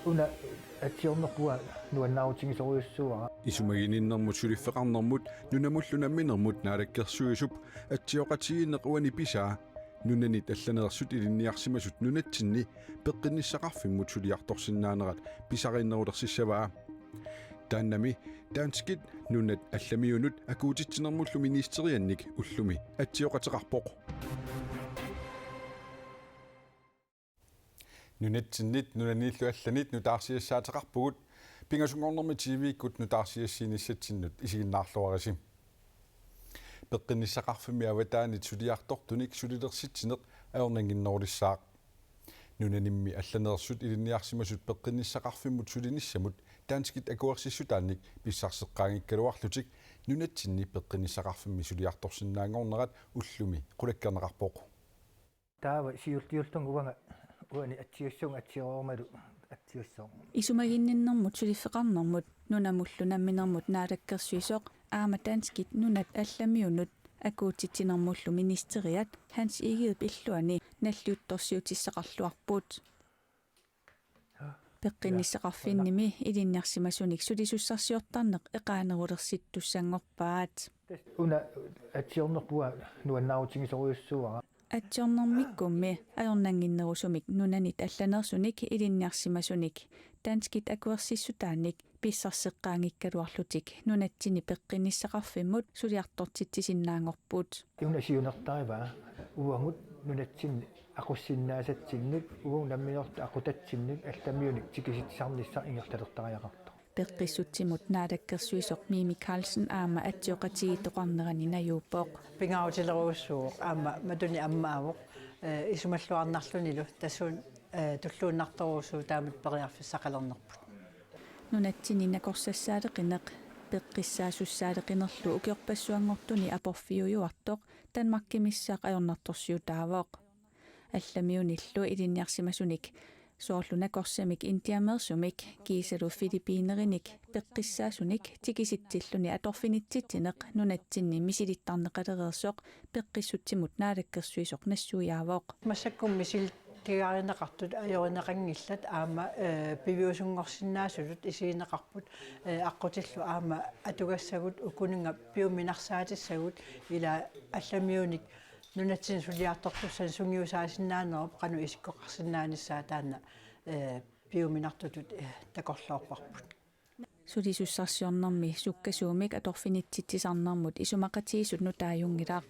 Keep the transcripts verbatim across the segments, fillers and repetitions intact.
Una atsiornerput nuannaarutigisorujussuuara. Isumaginninnermut suliffeqarnermut nunamullu namminermut naalakkersuisup atsioqatigiinneq uani pisaa nunanit allaneersut ilinniarsimasut nunatsinni peqqinnissaqarfimmut suliartorsinnaanerat pisariinnerulersissavaa. Taannami danskit nunat allamiunut akuutitsinermullu ministeriannik ullumi atsioqateqarpoq. Nunatsinnit nunanillu allanit nutaarsiassaateqarpugut, pingasunngornermi T V-kkut nutaarsiassiinissatsinnut isiginnaarluarisi. Peqqinnissaqarfimmi avataanit suliartortunik sulilersitsineq ajornannginnerulissaaq. Nunanimmi allaneersut ilinniarsimasut peqqinnissaqarfimmut sulinissamut danskit akuersissutaannik pissarseqqaanngikkaluarlutik nunatsinni peqqinnissaqarfimmi suliartorsinnaanngornerat ullumi qulakkeerneqarpoq. Taava siulliullunga uanga uani atsiussuunga atsioroorumalu atsiussooq. Isumaginninnermut suliffeqarnermut nunamullu namminermut naalakkersuisoq aamma danskit nunat allamiunut akuutitsinermullu ministeriat Hans Egedep illuani nalliuttorsiutissaqarluarput. Peqqinnissaqarfinnimi ilinniarsimasunik sulisussarsiortarneq eqaanerulersittussanngorpaat. Una atsiornerput nuannaarutigisorujussuuara. Atsiornermikkummi ajornannginnerusumik nunanit allaneersunik ilinniarsimasunik danskit akuersissutaannik pissarseqqaanngikkaluarlutik nunatsinni peqqinnissaqarfimmut suliartortitsisinnaanngorput. Una siunertarivaa uagut nunatsinni aqussinnaasatsinnik uagut nammineerluta aqutatsinnut allamiunik tikisitsisarnissaq ingerlalertariaqartoq. Peqqissutsimut naalakkersuisoq Mimi Karlsen aamma atsioqatigiittoqarnerani najuuppoq. Pingaarutilerujussuuvoq aamma matuni ammaavoq, eh, isumalluarnarlunilu tassuuna, eh, tulluunnartorujussuuvoq taamatut periarfissaqalernerput. Nunatsinni nakorsassaaleqineq peqqissaasussaaleqinerlu ukiorpassuanngortuni aporfiujuartoq Danmarkimiissaaq ajornartorsiutaavoq. Allamiunillu ilinniarsimasunik soorlu nakorsamik Indiameersumik kiisalu Filippinerinik peqqissaasunik tikisitsilluni atorfinitsitsineq nunatsinni misilittarneqalereersoq peqqissutsimut naalakkersuisoq nassuiaavoq. Massakkut misilittigaarineqartut ajorineqanngillat aamma, eh, piviusunngorsinnaasutut isigineqarput, eh, aqqutillu aamma atugassagut ukuninnga piuminarsaatissagut ila allamiunik nunatsinni suliartortussanik sungiusaasinnaanerup qanoq isikkoqarsinnaanissaa taanna, eh, piuminartutut, eh, takorloorparput. Sulisussarsiornermi sukkasuumik atorfinitsitsisarnermut isumaqatigiissut nutaajunngilaq.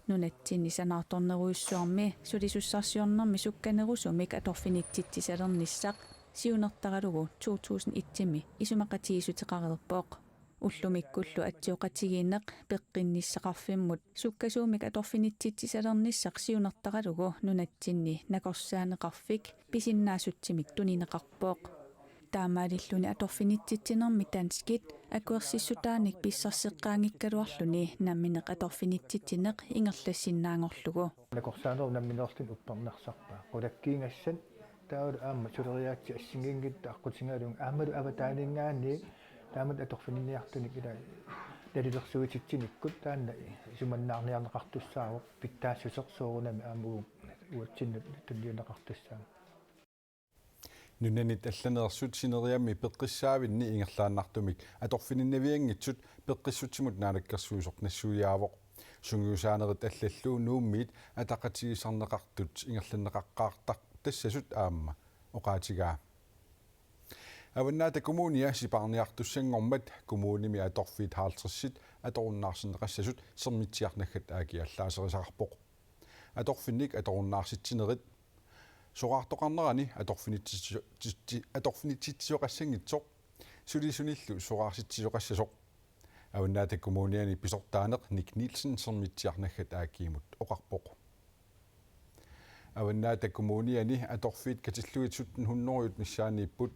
Nunatsinni sanaartornerujussuarmi sulisussarsiornermi sukkanerusumik atorfinitsitsisalernissaq siunertaralugu to tusind et-imi isumaqatigiissuteqareerpoq. Ullumikkullu atsioqatigiinneq peqqinnissaqarfimmut sukkasuumik atorfinitsitsisalernissaq siunertaralugu nunatsinni nakorsaaneqarfik pisinnaasutsimik tunineqarpoq. Taamaalilluni atorfinitsitsinermi danskit akuersissutaanik pissarseqqaanngikkaluarluni nammineq atorfinitsitsineq ingerlassinnaanngorlugu. Nakorsaanerup nammineerluni uppernarsarpaa. Qulakkiigassat taavalu aamma suleriaatsit assigiinngitsut aqqutigalugit aammalu avataaninngaanniit taamatut atorfinniartunik ila nalilersuititsinikkut taanna isumannaarniarneqartussaavoq pitsaassuseq soorunami aamma uatsinnut tulliunneqartussaammat. Nunanit allaneersut sineriammi peqqissaavinni ingerlaannartumik atorfininnavianngitsut peqqissutsimut naalakkersuisoq nassuiaavoq. Sungiusaanerit allallu Nuummiit ataqatigiissaarneqartut ingerlanneqaqqaartartassasut aamma oqaatigaa. Avannaata Kommunia sipaarniartussanngormat kommunimi atorfiit halvtredsit atorunnaarsinneqassasut Sermitsiaq.AG allaaserisaqarpoq. Atorfinnik atorunnaarsitsinerit soraartoqarnerani atorfinitsitsi-, titsi-, atorfinitsitsisoqassanngitsoq sulisunillu soraarsitsisoqassasoq. Avannaata Kommuniani pisortaaneq Nick Nielsen Sermitsiaq.AG-mut oqarpoq. Avannaata Kommuniani atorfiit katillugit sytten hundrede missaanniipput.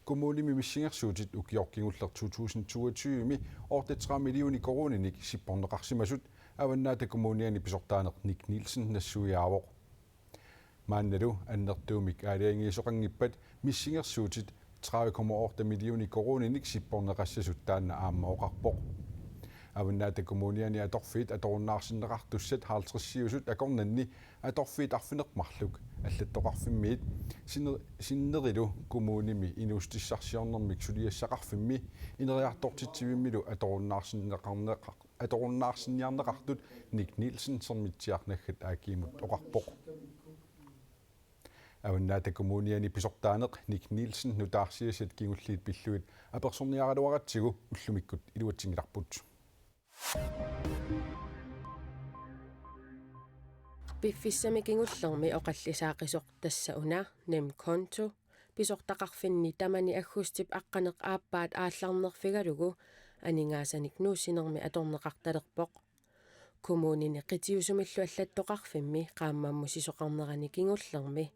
Kommunimi missingersuutit ukioq kingulleq to tusind toogtyve-mi otteogtredive millioner koruuninik sipporneqarsimasut Avannaata Kommuniani pisortaaneq Nick Nielsen nassuiaavoq. Maannalu annertuumik aalajangiisoqanngippat missingersuutit tredive komma otte millioner koruuninik sipporneqassasut taanna aamma oqarpoq. Avannaata Kommuniani atorfiit atorunnaarsinneqartussat halvtredsiusut akornanni atorfiit arfineq-marluk allattoqarfimmiit sinner-, sinnerilu kommunimi inuussutissarsiornermik suliassaqarfimmi ineriartortitsivimmilu atorunnaarsinneqarneqa-, atorunnaarsinniarneqartut Nick Nielsen Sermitsiaq.gl-imut oqarpoq. Avannaata Kommuniani pisortaaneq Nick Nielsen nutaarsiassat kingulliit pillugit apersorniaraluaratsigu ullumikkut iluatsinngilarput. Piffissami kingullermi oqallisaaqisoq tassa una NemKonto pisortaqarfinni tamani aggustip aqqaneq-aappaat aallarnerfigalugu aningaasanik nuussinermi atorneqartalerpoq. Kommunini qitiusumillu allattoqarfimmi qaammammusisoqarnerani kingullermi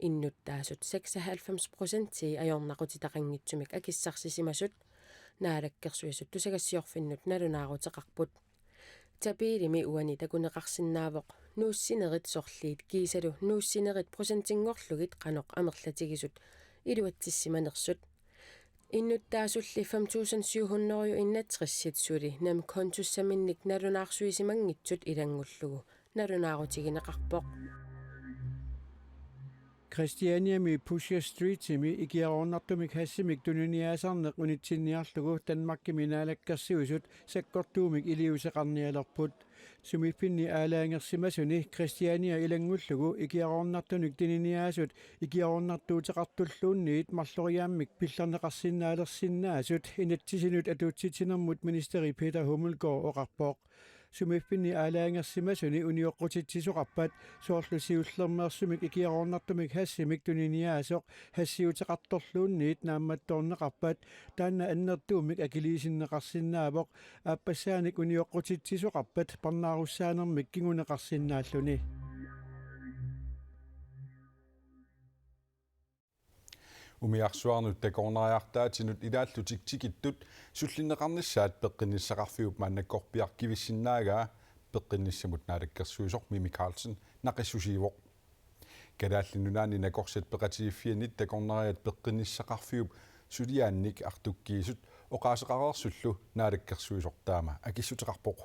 innuttaasut seksoghalvfems procentii ajornaqutitaqanngitsumik akissarsisimasut Naalakkersuisut tusagassiorfinnut nalunaaruteqarput. Tapiilimi uani takuneqarsinnaavoq nuussinerit sorliit kiisalu nuussinerit procentinngorlugit qanoq amerlatigisut iluatsissimanersut. Innuttaasulli fem tusind syv hundrede enogtresit suli NemKontussaminnik nalunaarsuisimanngitsut ilanngullugu nalunaarutigineqarpoq. Christianiami Pusher Streetimi ikiaroornartumik hashimik tuniniaasarneq unitsinniarlugu Danmarkimi naalakkersuisut sakkortuumik iliuuseqarnialerput. Sumiiffinni aalajangersimasuni Christiania ilanngullugu ikiaroornartunik tuniniaasut ikiaroornartuuteqartulluunniit marloriaammik pillarneqarsinnaalersinnaasut inatsisinut atuutsitsinermut ministeri Peter Hummelgaard oqarpoq. Sumiiffinni aalajangersimasuni unioqqutitsisoqarpat soorlu siullermeersumik ikiaroornartumik hashimik tuniniaasoq hashiuteqartorluunniit naammattoorneqarpat taanna annertuumik akiliisinneqarsinnaavoq, aappassaanik unioqqutitsisoqarpat parnaarussaanermik kinguneqarsinnaalluni. Umiarsuarnut takornariartaatinut ilaallutik tikittut sullinneqarnissaat peqqinnissaqarfiup maannakkorpiaq kivissinnaagaa peqqinnissamut naalakkersuisoq Mimi Karlsen naqissusiivoq. Kalaallit Nunaanni Nakorsat Peqatigiiffiannit takornariat peqqinnissaqarfiup suliaannik artukkiisut oqaaseqareersullu naalakkersuisoq taama akissuteqarpoq.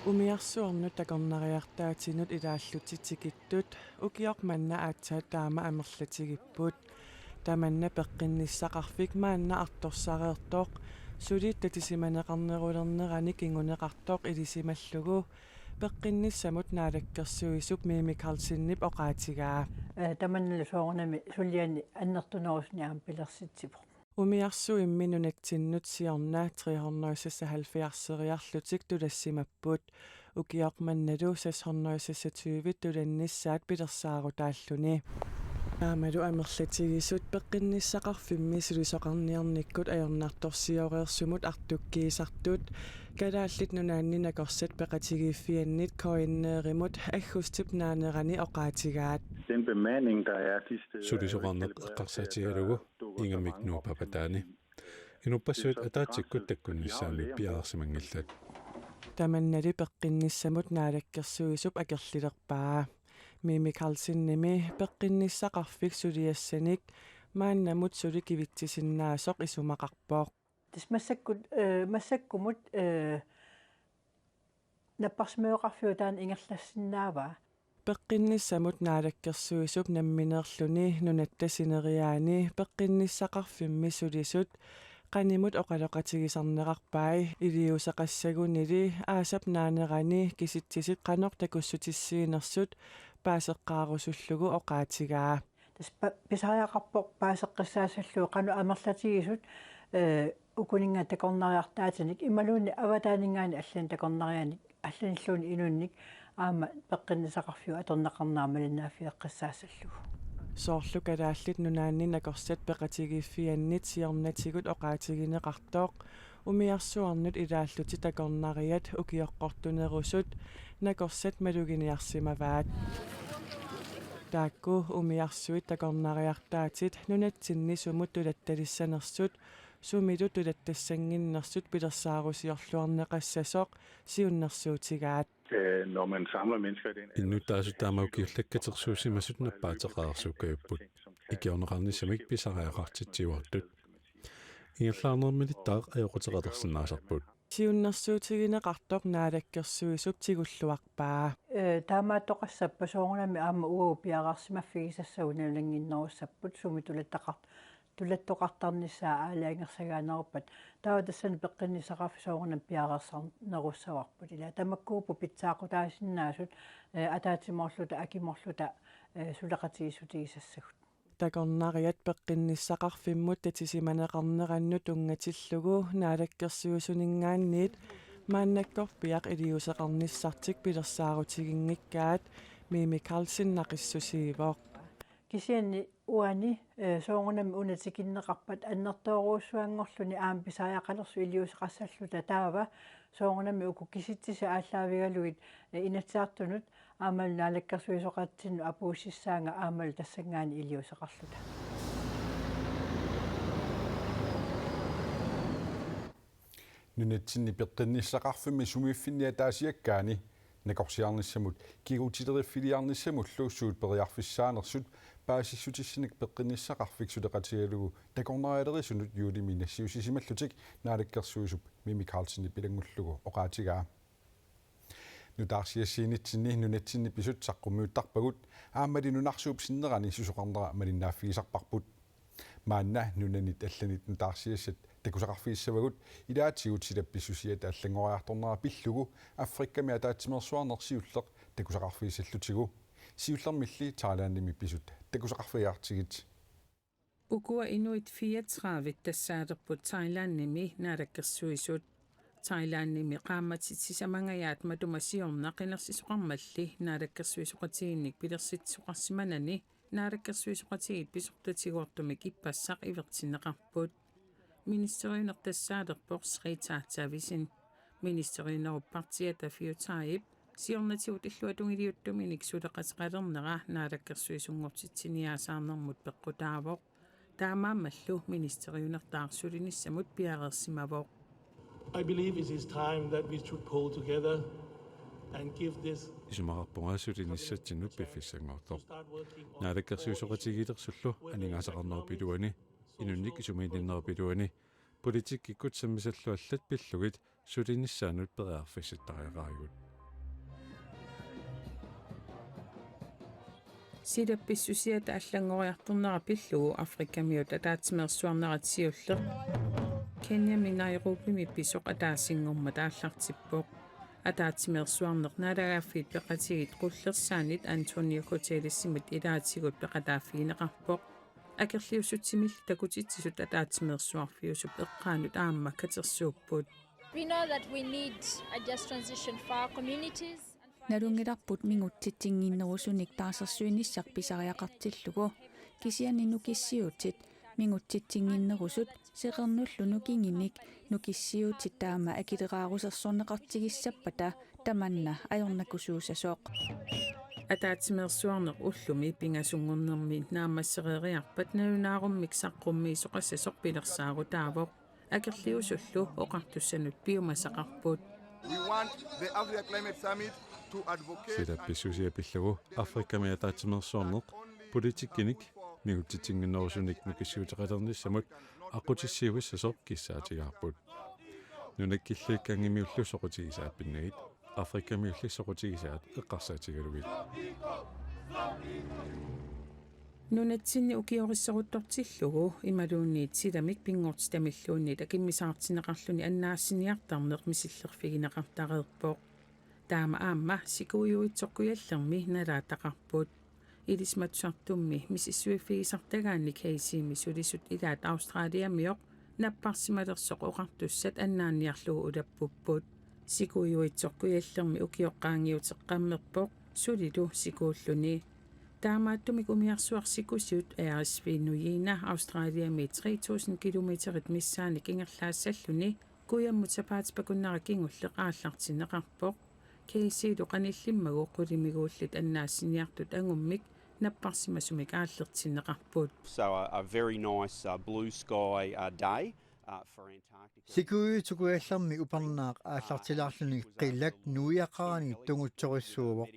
Umiarsuarnut takornariartaatinut ilaallutik tikittut ukioq manna aatsaat taama amerlatigipput. Tamanna peqqinnissaqarfik maanna artorsareertoq, suli tatisimaneqarnerulernerani kinguneqartoq ilisimallugu peqqinnissamut naalakkersuisup Mimi Karlsenip oqaatigaa. Ee, tamannalu soorunami suliani annertunerusunik aamma pilersitsivoq. Umiarsuimmi nunatsinnut siorna tre hundrede seksoghalvfjerdseriarlutik tulassimapput. Ukioq mannalu seks hundrede seksogtyve tulannissaat pilersaarutaalluni. Taamalu amerlatigisut peqqinnissaqarfimmi sulisoqarniarnikkut ajornartorsioreersumut artukkiisartut Kalaallit Nunaanni Nakorsat Peqatigiiffiannit K N R-imut aggustip naanerani oqaatigaat. Den bemanding, der er de steder, Sulisoqarneq eqqarsaatigalugu ingammik Nuup Avataani. Inuppassuit ataatsikkut takkunnissaannik piareersimanngillat. Tamannali peqqinnissamut naalakkersuisup akerlilerpaa. Mimi Karlsenimi peqqinnissaqarfik suliassanik maannamut suli kivitsisinnaasoq isumaqarpoq. Tassa massakkut, ee, massakkumut, ee, napparsimmaveqarfiup taanna ingerlassinnaavaa. Peqqinnissamut naalakkersuisup nammineerluni nunatta sineriaani peqqinnissaqarfimmi sulisut qanimut oqaloqatigisarneqarpai, iliuuseqassagunili aasap naanerani kisitsisit qanoq takussutissiinersut paaseqqaarusullugu oqaatigaa. Tassa pa-, pisariaqarpoq paaseqqissaassallugu qanoq amerlatigisut, ee, ukuninnga takornariartaatinik imaluunniit avataaninngaanniit allanik takornarianik allanilluunniit inunnik aamma peqqinnissaqarfiup atorneqarnera malinnaaffeqqissaassallugu. Soorlu Kalaallit Nunaanni Nakorsat Peqatigiiffiannit siornatigut oqaatigineqartoq, umiarsuarnut ilaallutik takornariat ukioqqortunerusut nakorsat maluginiarsimavaat. Taakku umiarsuit takornariartaatit nunatsinni sumut tulattalissanersut, sumilu tulattassannginnersut pilersaarusiorluarneqassasoq siunnersuutigaat. Øh, når man samler mennesker i den Innuttaasut taama ukiullak katersuusimasut nappaateqareersuukkajupput. Ikiorneqarnissamik pisariaqartitsiuartut. ingerlaarnerminittaaq ajoquteqalersinnaasarput. Siunnersuutigineqartoq Naalakkersuisup tigulluarpaa. Ee, taamaattoqassappat soorunami aamma uagut piareersimaffigisassagut nalunannginnerussapput sumi tulattaqart-, tulattoqartarnissaa aalajangersagaaneruppat. Taava tassani peqqinnissaqarfik soorunami piareersarnerussavarput. Ila tamakkuupput pitsaaqutaasinnaasut, ee, ataatsimoorluta, akimoorluta, ee, suleqatigiissutigisassagut. Takornariat peqqinnissaqarfimmut tatisimaneqarnerannut tunngatillugu Naalakkersuisuninngaanniit maannakkorpiaq iliuuseqarnissartik pilersaarutiginngikkaat Mimi Karlsen naqissusiivoq. Kisianni uani, ee, soorunami una tikinneqarpat annertoorujussuanngorluni aamma pisariaqalersoq iliuuseqassalluta taava soorunami uku kisitsisit aallaavigalugit, ee, Inatsisartunut aammalu Naalakkersuisoqatitsinnut apuussissaanga aammalu tassanngaanniit iliuuseqarluta. Nunatsinni peqqinnissaqarfimmi sumiiffinni ataasiakkaani nakorsiarnissamut kigutileriffiliarnissamullu suut periarfissaanersut paasissutissanik peqqinnissaqarfik suleqatigalugu takornarialerisunut juulimi nassiussisimallutik Naalakkersuisup Mimi Karlsenip ilanngullugu oqaatigaa. Nutaarsiassiinitsinni nunatsinni pisut saqqummiuttarpagut aammali nunarsuup sinnerani susoqarnera malinnaaffigisarparput. Maanna nunanit allanit nutaarsiassat takusaqarfigissavagut ilaatigut silap pissusiata allanngoriartornera pillugu Afrikami ataatsimeersuarneq siulleq takusaqarfigissallutigu. Siullermilli Thailandimi pisut takusaqarfigiartigit. Ukua inuit fireogtredive tassaalerput Thailandimi naalakkersuisut. Thailandimi qaammatit sisamangajaat matuma siorna qinersisoqarmalli naalakkersuisoqatigiinnik pilersitsisoqarsimanani naalakkersuisoqatigiit pisortatigoortumik ippassaq ivertinneqarput. Ministeriuneq tassaalerpoq Srettha Thavisin. Ministeriunerup partiata Pheu Thaip siornatigut illuatungiliuttuminik suleqateqalernera naalakkersuisunngortitsiniaasaarnermut peqqutaavoq. Taamaammallu ministeriunertaaq sulinissamut piareersimavoq. I believe it is time that we should pull together and give this Isumaqarpunga sulinissatsinnut piffissanngortoq. Naalakkersuisoqatigiilersullu aningaasaqarnerup iluani, inunnik isumaginninnerup iluani, politikkikkut sammisallu allat pillugit sulinissaannut periarfissittariaqarigut. Silap pissusiata allanngoriartornera pillugu Afrikamiut ataatsimeersuarnerat siulleq Kenyami Nairobimi pisoq ataasinngormat aallartippoq. Ataatsimeersuarneq naalagaaffiit peqatigiit qullersaanit Antonio Guterresimit ilaatigut peqataaffigineqarpoq. Akerliussutsimilli takutitsisut ataatsimeersuarfiusup eqqaanut aamma katersuupput. We know that we need a just transition for our communities and for our Nalunngilarput mingutsitsinnginnerusunik taarsersuinissaq pisariaqartillugu, kisianni nukissiuutit mingutsitsinnginnerusut seqernullu nukinginik nukissiuutit taama akileraarusersorneqartigissappata tamanna ajornakusuussasoq. Ataatsimeersuarneq ullumi pingasunngornermi naammassereeriarpat nalunaarummik saqqummiisoqassasoq pilersaarutaavoq. Akerliusullu oqartussanut piumasaqarput. We want the Africa Climate Summit to advocate Sila and pissusia pillugu Afrikami ataatsimeersuarneq politikkinik mingutsitsinnginnerusunik nukissiuteqalernissamut aqqutissiuissasoq kissaatigaarput. Nunakkilliikkanngimiullu soqutigisaat pinnagit Afrikamiulli soqutigisaat eqqarsaatigalugit. Nunatsinni ukiorissoruttortillugu imaluunniit silamik pinngortitamilluunniit akimmisaartinneqarluni annaassiniartarneq misillerfigineqartareerpoq. Taama aamma Sikuiuitsoq Kujallermi nalaataqarput. Ilisimatusartummi misissuiffigisartagaanni Caseymi sulisut ilaat Australiamioq napparsimalersoq oqartussat annaanniarlugu ulappupput. Sikuiuitsoq Kujallermi ukioq qaangiuteqqammerpoq sulilu sikuulluni. Taamaattumik umiarsuaq sikusiut R S V Nuyina Australiami tre tusind kilometerit missaannik ingerlaassalluni kujammut sapaatip-akunnera kingulleq aallartinneqarpoq. Caseylu qanillimmagu qulimiguullit annaassiniartut angummik napparsimasumik aallertinneqarput. So a, a very nice, uh, blue sky, uh, day, uh, for Antarctica. Sikuiuitsoq Kujallermi upernaaq aallartilaarluni qillak nuiaqarani tungutsorissuuvoq.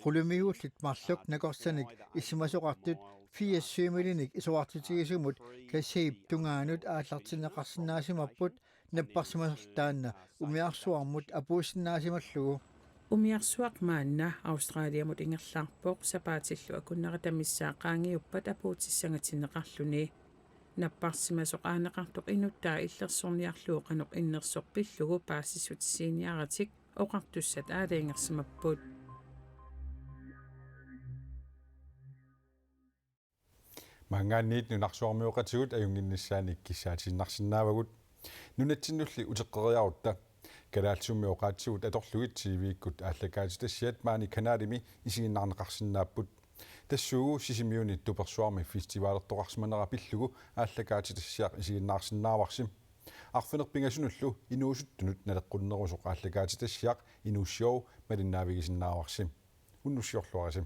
Qulimiguullit marluk nakorsanik isumasoqartut firs sømilinik isorartutigisumut Kasiip tungaanut aallartinneqarsinnaasimapput napparsimasoq taanna umiarsuarmut apuussinnaasimallugu. Umiarsuaq maanna Australiamut ingerlaarpoq, sapaatillu akunnerata missaa qaangiuppat apuutissangatinneqarluni. Napparsimasoq aaneqartoq inuttaa illersorniarlugu qanoq innersoq pillugu paasissutissiiniaratik oqartussat aalajangersimapput. Maanngaanniit nunarsuarmioqatigut ajunnginnissaannik kissaatiinnarsinnaavagut. Nunatsinnulli uteqqeriarutta. Kalaallisumi oqaatsigut atorlugit T V-kkut aallakaatitassiat maani kanalimi isiginnaarneqarsinnaapput. Tassuugu Sisimiuni tupersuarmi festivalertoqarsimanera pillugu aallakaatitassiaq isiginnaarsinnaavarsi. Arfineq-pingasunullu inuusuttunut naleqqunnerusoq aallakaatitassiaq Inuussiooq malinnaavigisinnaavarsi. Unnussiorluarisi.